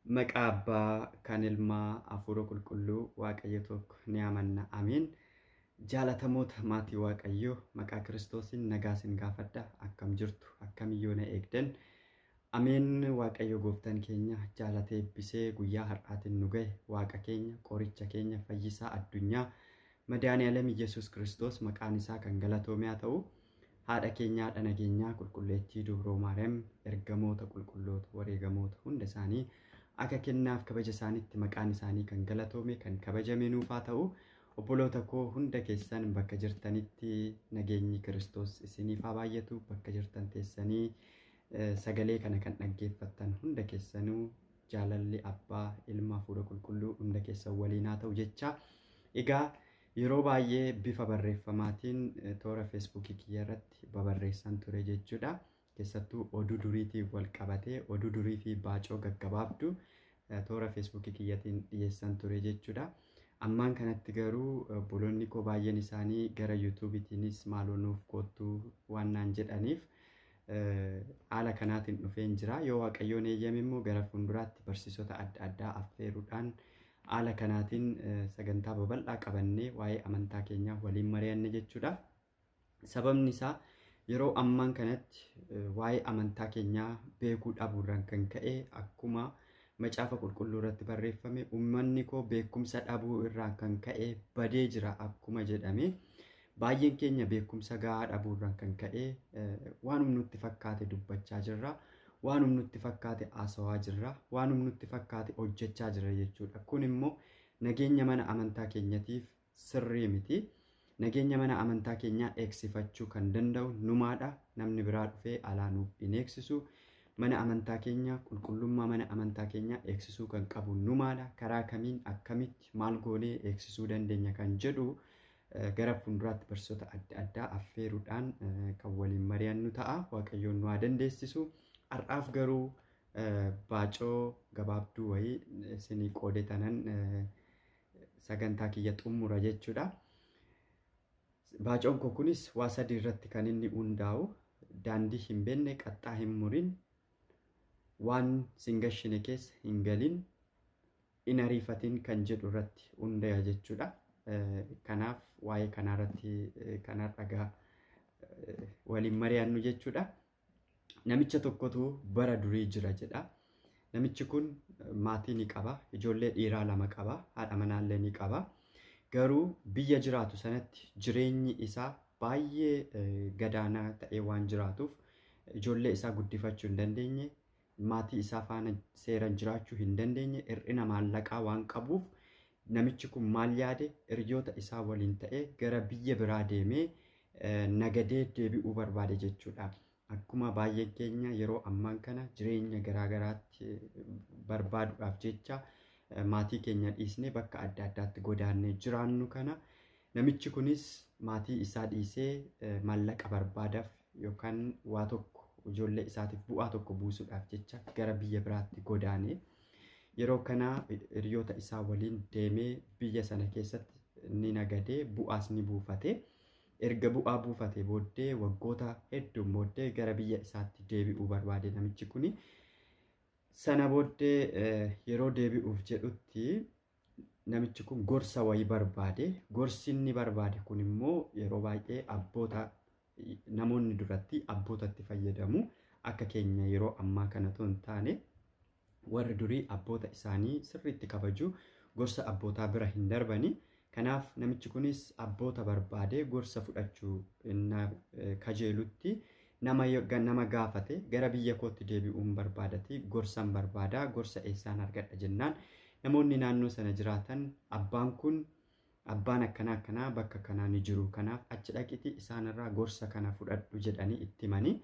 Maqaa Abbaa kan Ilmaa Hafuura Qulqulluu Waaqayyo tokko ni amanna. Ameen. Jaalatamoota maatii Waaqayyoo maqaa Kiristoosiin nagaa isin gaafadha. Akkam jirtu? Akkamiyyoo na eegdan? Ameen. Waaqayyo gooftaan keenya jaalatee eebbisee guyyaa har'aatiin nu gahe Waaqa keenya, qoricha keenya, fayyisaa addunyaa, Madaani'alem Yesuus Kiristoos maqaan isaa kan galatoome haa ta'u. Haadha keenya haadha nageenyaa qulqulleettii Dubroo Maariyaam ergamoota qulqulloota wareegamoota hunda isaanii akka kennaaf kabaja isaaniitti maqaan isaanii kan galatoome kan kabajame nuuf haa ta'u. Obboloota koo hunda keessan bakka jirtanitti nageenyi Kiristoos isiniif haa baay'atu. Bakka jirtan teessanii sagalee kana kan dhaggeeffattan hunda keessanuu jaalalli Abbaa, Ilma, Hafuura Qulqulluu hunda keessan waliin haa ta'u jecha. Egaa yeroo baay'ee bifa barreeffamaatiin toora Feesbuukii kiyya irratti babarreessan ture jechuudha. Keessattuu oduu duriitiin wal qabatee oduu durii fi baacoo gaggabaabdu toora Feesbuukii kiyyatiin dhiyeessan ture jechuudha. Ammaan kanatti garuu obboloonni koo baay'een isaanii gara yuutuubiitiinis maaloo nuuf koottuu waan naan jedhaniif haala kanaatiin dhufeen jira. Yoo Waaqayyoon eeyyame immoo gara fuulduraatti barsiisota adda addaa affeeruudhaan haala kanaatiin sagantaa babal'aa qabannee waa'ee amantaa keenyaa waliin mari'anne jechuudha. Sababni isaa yeroo ammaan kanatti waa'ee amantaa keenyaa beekuu dhabuurraan kan ka'e akkuma macaafa qulqulluu irratti barreeffame uummanni koo beekumsa dhabuu irraa kan ka'e badee jira akkuma jedhame baay'een keenya beekumsa gahaa dhabuurraan kan ka'e waanuma nutti fakkaate dubbachaa jirra. Waanuma nutti fakkaate haasawaa jirra. Waanuma nutti fakkaate hojjechaa jirra jechuudha. Kun immoo nageenya mana amantaa keenyatiif sirrii miti. Nageenya mana amantaa keenyaa eegsifachuu kan danda'u numaadha. Namni biraa dhufee alaa nuuf hin eegsisu. Mana amantaa keenya qulqullummaa mana amantaa keenyaa eegsisuu kan qabu numaadha. Karaa kamiin akkamitti maal goonee eegsisuu dandeenya kan jedhu gara fuulduraatti barsiisota adda addaa affeeruudhaan kan waliin mari'annu ta'a. Waaqayyoon nu haa dandeessisu. Har'aaf garuu baacoo gabaabduu wayii isinii qoode tanan sagantaa kiyya xumura jechuudha. Baacoon koo kunis waa sadii irratti kan inni hundaa'u. Daandii hin beekne qaxxaa hin murin, waan sin gashine keessa hin galin, hin ariifatin kan jedhu irratti hunda'a jechuudha. Kanaaf waa'ee kanarratti kan har'a waliin mari'annu jechuudha. Namicha tokkotu bara durii jira jedha. Namichi kun maatii ni qaba. Ijoollee dhiiraa lama qaba. Haadha manaallee ni qaba. Garuu biyya jiraatu sanatti jireenyi isaa baay'ee gadaanaa ta'ee waan jiraatuuf ijoollee isaa guddifachuu hin dandeenye, maatii isaa faana seeraan jiraachuu hin dandeenye, hir'ina maallaqaa waan qabuuf namichi kun maal yaade hiriyoota isaa waliin ta'ee gara biyya biraa deemee nagadee deebi'uu barbaade jechuudha. Akkuma baay'een keenya yeroo ammaan kana jireenya garaa garaatti barbaaduudhaaf jecha maatii keenya dhiisnee bakka adda addaatti godaannee jiraannu kana namichi kunis maatii isaa dhiisee maallaqa barbaadaaf yookaan waa tokko ijoollee isaatiif bu'aa tokko buusuudhaaf jecha gara biyya biraatti godaane. Yeroo kana hiriyoota isaa waliin deemee biyya sana keessatti ni nagadee bu'aas ni buufate. Erga bu'aa buufate booddee waggoota hedduun booddee gara biyya isaatti deebi'uu barbaade namichi kuni. Sana booddee yeroo deebi'uuf jedhutti namichi kun gorsa wayii barbaade. Gorsi inni barbaade kun immoo yeroo baay'ee abboota namoonni duratti abbootatti fayyadamu. Akka keenya yeroo ammaa kana otoo hin taane warri durii abboota isaanii sirriitti kabaju. Gorsa abbootaa bira hin darbani. Kanaaf namichi kunis abboota barbaade gorsa fudhachuu kajeelutti nama gaafate gara biyya kootti deebi'uun barbaadati gorsan barbaada gorsa eessaan argadha jennaan namoonni naannoo sana jiraatan abbaan kun abbaan akkanaa akkanaa bakka kanaa ni jiru kanaaf achi dhaqiti isaanirraa gorsa kana fudhadhu jedhanii itti himanii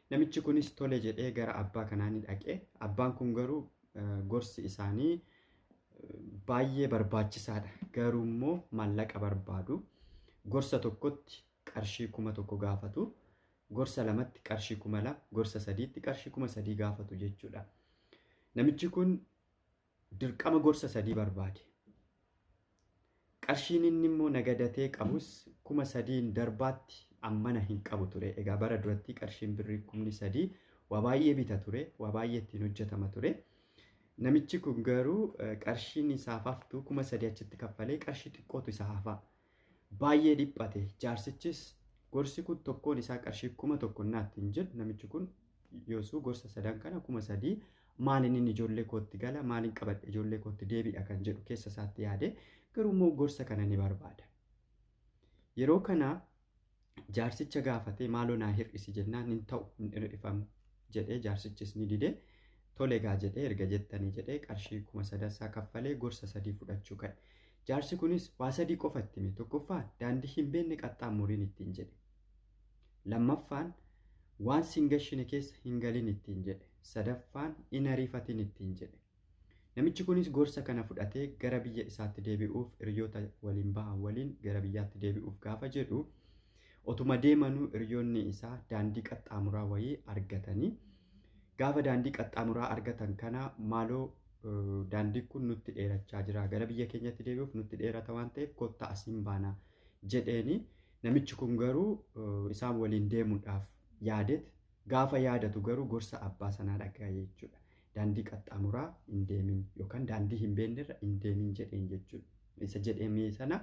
namichi kunis tole jedhee gara abbaa kanaa ni dhaqe. Abbaan kun garuu gorsi isaanii baay'ee barbaachisaadha. Garuu immoo maallaqa barbaadu. Gorsa tokkotti qarshii 1000 gaafatu. Gorsa lamatti qarshii 2000, gorsa sadiitti qarshii 3000 gaafatu jechuudha. Namichi kun dirqama gorsa sadii barbaade. Qarshiin inni immoo nagadatee qabus 3000 darbaatti ammana hin qabu ture. Egaa bara duratti qarshiin birrii 3000 waa baay'ee bita ture, waa baay'ee ittiin hojjetama ture. Namichi kun garuu qarshiin isaaf haftu 3,000 achitti kaffalee qarshii xiqqootu isa hafa. Baay'ee dhiphate. Jaarsichis gorsi kun tokkoon isaa qarshii 1,000 naatti hin jedhu. Namichi kun yoosuu gorsa sadan kana 3,000 maaliin inni ijoollee kootti gala, maaliin qabadhe ijoollee kootti deebi'a kan jedhu keessa isaatti yaade, garuu immoo gorsa kana ni barbaada. Yeroo kana jaarsicha gaafatee maaloo naa hir'isi jennaan hin ta'u, hin hir'ifamu jedhee jaarsichis ni dide. Tole egaa jedhee erga jettanii jedhee qarshii 3,000 kaffalee gorsa 3 fudhachuu ka'e. Jaarsi kunis waa 3 qofa itti hime. Tokkoffaa daandii hin beekne qaxxaamuriin ittiin jedhe. Lammaffaan waan sin gashine keessa hin galin ittiin jedhe. Sadaffaan hin ariifatin ittiin jedhe. Namichi kunis gorsa kana fudhatee gara biyya isaatti deebi'uuf hiriyoota waliin bahan waliin gara biyyaatti deebi'uuf gaafa jedhu otuma deemanuu hiriyoonni isaa daandii qaxxaamuraa wayii argatanii gaafa daandii qaxxaamuraa argatan kana maaloo daandii kun nutti dheerachaa jira, gara biyya keenyatti deebi'uuf nutti dheerata waan ta'eef kottaa asiin baana jedheeni. Namichi kun garuu isaan waliin deemuudhaaf yaadet gaafa yaadatu garuu gorsa abbaa sanaa dhaga'e jechuudha. Daandii qaxxaamuraa hin deemin yookaan daandii hin beeknerra hin deemin jedheen jechuudha. Isa jedhame sana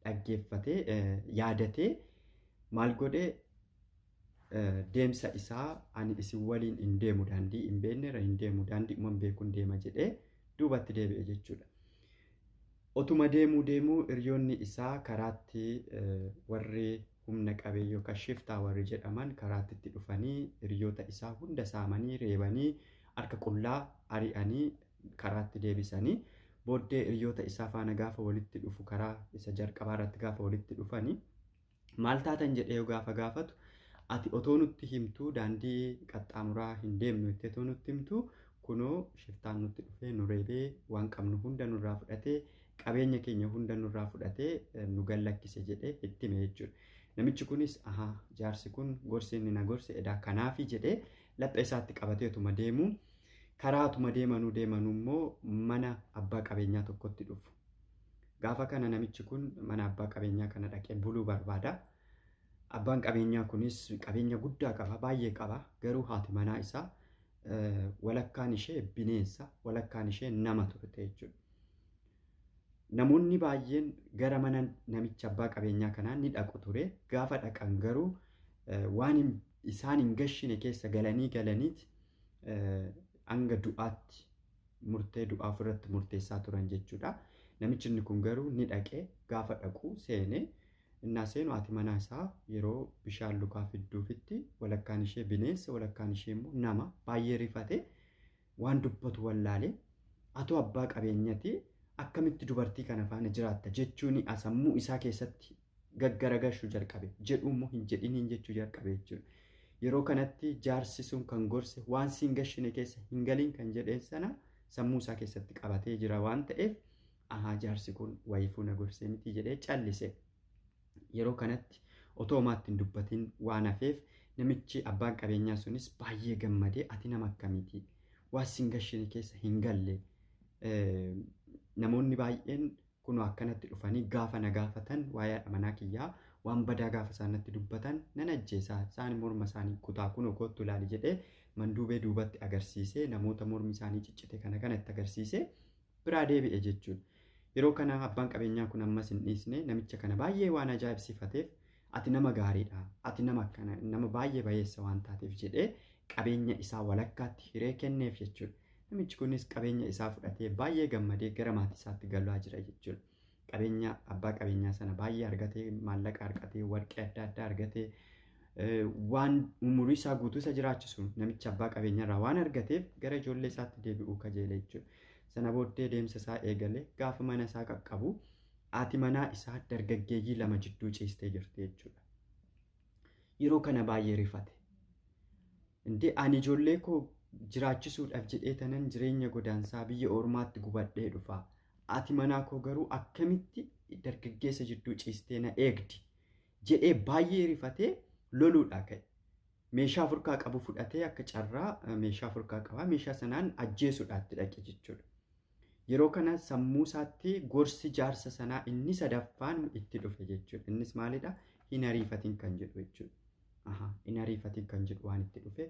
dhaggeeffatee yaadatee maal godhee deemsa isaa ani isin waliin hin deemu, daandii hin beeknerra hin deemu, daandii uumama beekuun deema jedhee duubatti deebi'e jechuudha. Otuma deemuu hiriyoonni isaa karaatti warri humna qabeeyyii yookaan shiftaa warri jedhaman karaatti itti dhufanii hiriyoota isaa hunda saamanii reebanii harka qullaa ari'anii karaatti deebisanii booddee hiriyoota isaa faana gaafa walitti dhufu karaa isa jalqabaa irratti gaafa walitti dhufanii maal taatan jedhee yoo gaafa gaafatu ati otoo nutti himtuu daandii qaxxaamuraa hin deemnu jettee otoo nutti himtuu kunoo shiftaan nutti dhufee nu reebee waan qabnu hunda nurraa fudhatee qabeenya keenya hunda nurraa fudhatee nu gallakkise jedhee itti hime jechuudha. Namichi kunis ahaa jaarsi kun gorsi inni na gorse edaa kanaafi jedhee laphee isaatti qabatee otuma deemu karaa otuma deemanuu immoo mana abbaa qabeenyaa tokkotti dhufu. Gaafa kana namichi kun mana abbaa qabeenyaa kana dhaqee buluu barbaada. Abbaan qabeenyaa kunis qabeenya guddaa qaba, baay'ee qaba. Garuu haati manaa isaa walakkaan ishee bineensa, walakkaan ishee nama turte jechuudha. Namoonni baay'een gara mana namicha abbaa qabeenyaa kanaa ni dhaqu ture. Gaafa dhaqan garuu waan isaan hin gashine keessa galaniiti hanga du'aatti murtee du'aa ofirratti murteessaa turan jechuudha. Namichi inni kun garuu ni dhaqee gaafa dhaqu seenee innaa seenu haati manaa isaa yeroo bishaan lukaa fidduufitti walakkaan ishee bineensa walakkaan ishee immoo nama baay'ee rifate waan dubbatu wallaalee atoo abbaa qabeenyati akkamitti dubartii kana faana jiraatta jechuun sammuu isaa keessatti gaggaragashuu jalqabe jedhu immoo hin jedhiniin jechuu jalqabe jechuudha. Yeroo kanatti jaarsi sun kan gorse waan siin gashine keessa hin galiin kan jedheen sana sammuu isaa keessatti qabatee jira waan ta'eef ahaa jaarsi kun wayiifuu na gorsee miti jedhee callise. Yeroo kanatti otoo homaatti hin dubbatin waan hafeef namichi abbaan qabeenyaa sunis baay'ee gammadee ati nama akkamiiti waan siin gashine keessa hin galle namoonni baay'een kunoo akkanatti dhufanii gaafa na gaafatan waa'ee haadha manaa kiyyaa waan badaa gaafa isaan natti dubbatan nan ajjeesaa isaan morma isaanii kutaa kunoo kottu ilaali jedhee manduubee duubatti agarsiisee namoota mormi isaanii ciccite kana kanatti agarsiisee biraa deebi'e jechuudha. Yeroo kana abbaan qabeenyaa kun ammas hin dhiisne namicha kana baay'ee waan ajaa'ibsiifateef ati nama gaariidha, ati nama akkana, nama baay'ee bayeessa waan taateef jedhee qabeenya isaa walakkaatti hiree kenneef jechuudha. Namichi kunis qabeenya isaa fudhatee baay'ee gammadee gara maatii isaatti galaa jira jechuudha. Qabeenya abbaa qabeenyaa sana baay'ee argatee, maallaqa argatee, warqee adda addaa argatee, waan umurii isaa guutuu isa jiraachisu namicha abbaa qabeenyaarraa waan argateef gara ijoollee isaatti deebi'uu kajeele jechuudha. Sana booddee deemsa isaa eegale gaafa mana isaa qaqqabu haati manaa isaa dargaggeeyyii lama jidduu ciistee jirti jechuudha. Yeroo kana baay'ee rifate. Indee ani ijoollee koo jiraachisuudhaaf jedhee tanan jireenya godaansaa biyya ormaatti gubadhee dhufa. Haati manaa koo garuu akkamitti dargaggeessa jidduu ciistee na eegdi jedhee baay'ee rifatee loluudhaa ka'e. Meeshaa furkaa qabu fudhatee akka carraa meeshaa furkaa qaba. Meeshaa sanaan ajjeesuudhaatti dhaqe jechuudha. Yeroo kana sammuu isaatti gorsi jaarsa sanaa inni sadaffaan itti dhufe jechuudha. Innis maalidha? Hin ariifatin kan jedhu jechuudha. Aha, hin ariifatin kan jedhu waan itti dhufe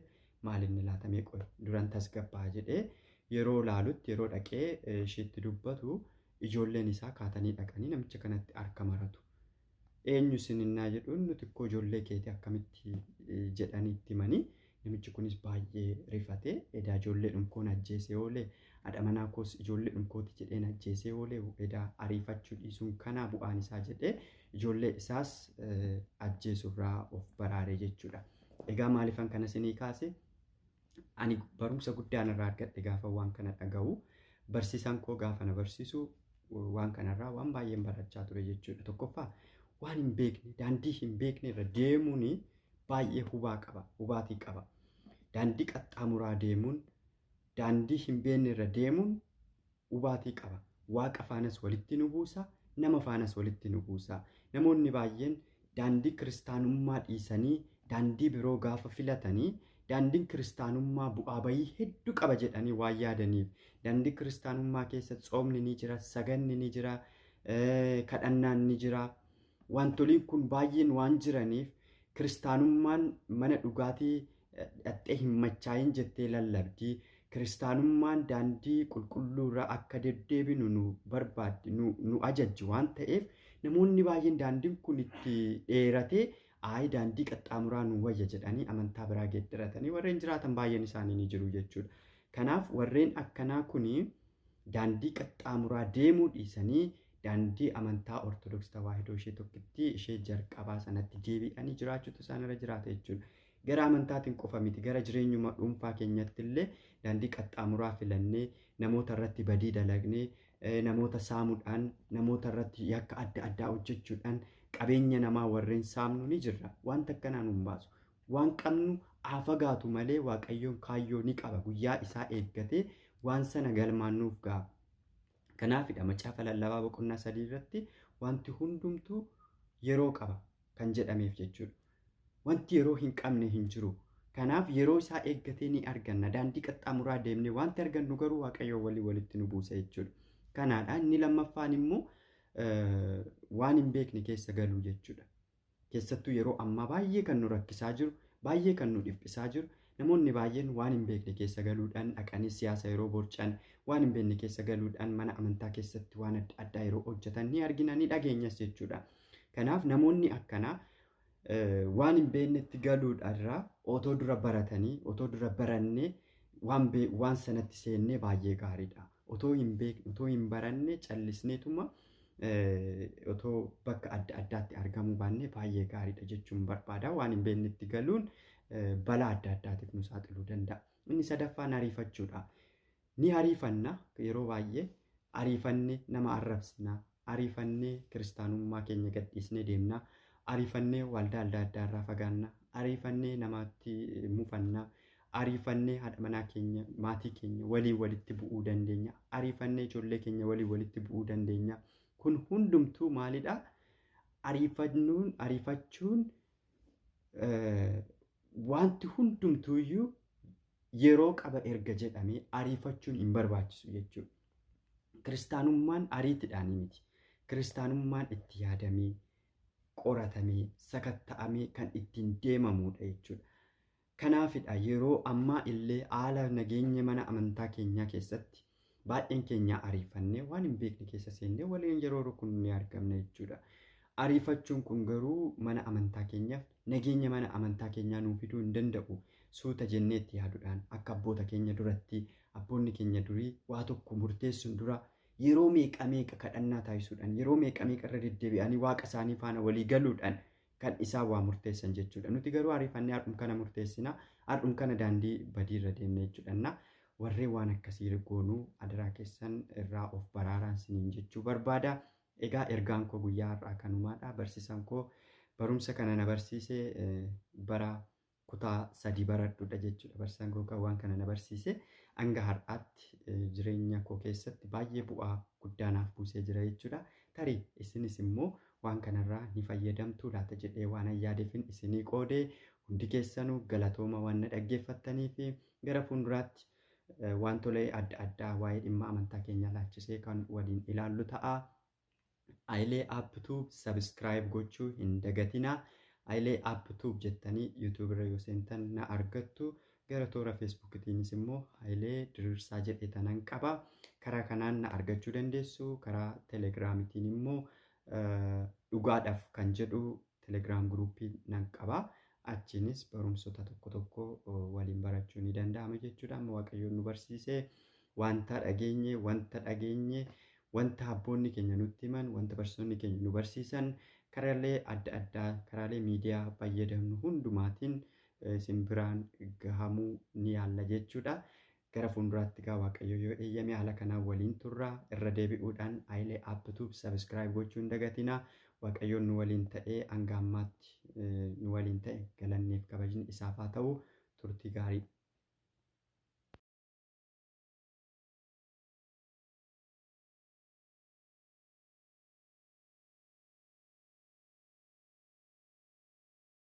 maal inni laatamee qoy duran tasgabbaa jedhee Yeroo laalutti yeroo dhaqee isheetti dubbatu ijoolleen isaa kaatanii dhaqanii namicha kanatti harka maratu. Eenyu isininnaa jedhuun nuti ikkoo ijoollee keetii akkamitti jedhanii itti himanii namichi kunis baay'ee rifatee edaa ijoollee dhumkoon ajjeesee oolee haadha manaa koos ijoollee dhumkooti jedheen ajjeesee oolee edaa ariifachuu dhiisuun kanaa bu'aan isaa jedhee ijoollee isaas ajjeesurraa of baraare jechuudha. Egaa maaliifan kana isinii kaase? Ani barumsa guddaan irraa argadhe gaafa waan kana dhaga'u barsiisaan koo gaafa na barsiisu waan kanarraa waan baay'een barachaa ture jechuudha. Tokkoffaa waan hin beekne daandii hin beekne irra deemuun baay'ee hubaa qaba hubaatii qaba. Daandii qaxxaamuraa deemuun daandii hin beekne irra deemuun hubaatii qaba. Waaqa faanas walitti nu buusa, nama faanas walitti nu buusa. Namoonni baay'een daandii kiristaanummaa dhiisanii daandii biroo gaafa filatanii daandiin kiristaanummaa bu'aa bayii hedduu qaba jedhanii waan yaadaniif daandii kiristaanummaa keessa tsoomni ni jira, saganni ni jira, kadhannaan ni jira. Wantoliin kun baay'een waan jiraniif kiristaanummaan mana dhugaatii dhattee hin machaayin jettee lallabdi. Kiristaanummaan daandii qulqulluurra akka deddeebinu nu barbaaddi nu ajajji waan ta'eef namoonni baay'een daandiin kun itti dheeratee ayi daandii qaxxaamuraa nu wayya jedhanii amantaa biraa geeddaratanii warreen jiraatan baay'een isaanii ni jiru jechuudha. Kanaaf warreen akkanaa kuni daandii qaxxaamuraa deemuu dhiisanii daandii amantaa Ortodoksii Tawaahidoo ishee tokkittii ishee jalqabaa sanatti deebi'anii jiraachuutu isaanirra jiraata jechuudha. Gara amantaatiin qofa miti gara jireenyuma dhuunfaa keenyatti illee daandii qaxxaamuraa filannee namoota irratti badii dalagnee namoota saamuudhaan namoota irratti yakka adda addaa hojjechuudhaan qabeenya namaa warreen saamnu ni jirra. Wanta akkanaa nu hin baasu. Waan qabnu haa fagaatu malee Waaqayyoon kaayyoo ni qaba. Guyyaa isaa eeggatee waan sana galmaan nuuf ga'a. Kanaafidha macaafa lallabaa boqonnaa 3 irratti wanti hundumtuu yeroo qaba kan jedhameef jechuudha. Wanti yeroo hin qabne hin jiru. Kanaaf yeroo isaa eeggatee ni arganna. Daandii qaxxaamuraa deemnee wanti argannu garuu Waaqayyoon walii walitti nu buusa jechuudha. Kanaadha inni lammaffaan immoo waan hin beekne keessa galuu jechuudha. Keessattuu yeroo ammaa baay'ee kan nu rakkisaa jiru, baay'ee kan nu dhiphisaa jiru, namoonni baay'een waan hin beekne keessa galuudhaan dhaqanii siyaasa yeroo borcan, waan hin beekne keessa galuudhaan mana amantaa keessatti waan adda addaa yeroo hojjetan ni argina, ni dhageenyas jechuudha. Kanaaf namoonni akkanaa waan hin beeknetti galuudhaarraa otoo dura baratanii, otoo dura barannee waan sanatti seennee baay'ee gaariidha. Otoo hin beekne, otoo hin baranne callisneetuma otoo bakka adda addaatti argamuu baannee baay'ee gaariidha jechuun barbaada. Waan hin beeknetti galuun balaa adda addaatiif nu saaxiluu danda'a. Inni sadaffaan ariifachuudha. Ni ariifanna yeroo baay'ee ariifannee nama arrabsina, ariifannee kiristaanummaa keenya gadhiisnee deemna, ariifannee waldaa adda addaa irraa fagaanna, ariifannee namaatti mufanna, ariifannee haadha manaa keenya, maatii keenya waliin walitti bu'uu dandeenya, ariifannee ijoollee keenya waliin walitti bu'uu dandeenya. Kun hundumtuu maalidha? Ariifachuun wanti hundumtuuyyuu yeroo qaba erga jedhamee ariifachuun hin barbaachisu jechuudha. Kiristaanummaan ariitiidhaan miti. Kiristaanummaan itti yaadamee, qoratamee, sakatta'amee kan ittiin deemamudha jechuudha. Kanaafidha yeroo ammaa illee haala nageenya mana amantaa keenyaa keessatti baay'een keenya ariifannee waan hin beekne keessa seennee waliin yeroo rukunnu ni argamna jechuudha. Ariifachuun kun garuu mana amantaa keenyaaf nageenya mana amantaa keenyaa nuu fiduu hin danda'u. Suuta jennee itti yaaduudhaan akka abboota keenya duratti abboonni keenya durii waa tokko murteessuun dura yeroo meeqa meeqa kadhannaa taasisuudhaan yeroo meeqa meeqa irra deddeebi'anii waaqa isaanii faana walii galuudhaan kan isaan waa murteessan jechuudha. Nuti garuu ariifannee har'um kana murteessina, har'um kana daandii badiirra deemna jechuudha. Warreen waan akkasii goonuu adaraa keessan irraa of baraaraan siniin jechuu barbaada. Egaa ergaan koo guyyaa har'aa kanumaadha. Barsiisaan koo barumsa kana na barsiise bara kutaa 3 baradhudha jechuudha. Barsiisaan koo kan waan kana na barsiise hanga har'aatti jireenya koo keessatti baay'ee bu'aa guddaa naaf buusee jira jechuudha. Tarii isinis immoo waan kanarraa ni fayyadamtu laata jedhee waan yaadeefin isinii qoodee hundi keessanuu galatooma waan na dhaggeeffattanii fi gara fuulduraatti wantolee adda addaa waa'ee dhimma amantaa keenyaa laachisee kan waliin ilaallu ta'a. Ayilee Apptube subscribe gochuu hin dagatinaa. Ayilee Apptube jettanii YouTube irra yoo seentan na argattu. Gara toora Feesbuukitiinis immoo Hayilee Diriirsaa jedhee tanan qaba. Karaa kanaan na argachuu dandeessu. Karaa Telegiraamitiin immoo dhugaadhaaf kan jedhu Telegiraam guruupii nan qaba. Achiinis barumsota tokko tokko waliin barachuu ni danda'ama jechuudha. Amma Waaqayyoon nu barsiisee wanta dhageenye, wanta dhageenye, wanta abboonni keenya nutti himan, wanta barsiisonni keenya nu barsiisan karaalee adda addaa, karaalee miidiyaa fayyadamnu hundumaatiin isin biraan gahamuu ni yaalla jechuudha. Gara fuulduraatti gaa Waaqayyo yoo eeyyame haala kanaan waliin turra. Irra deebi'uudhaan Hayilee Appituub sabiskiraayib gochuu hin dagatinaa. Waaqayyoon nu waliin ta'ee hanga ammaatti nu waliin ta'e galanneef kabajni isaaf haa ta'u. Turtii gaarii.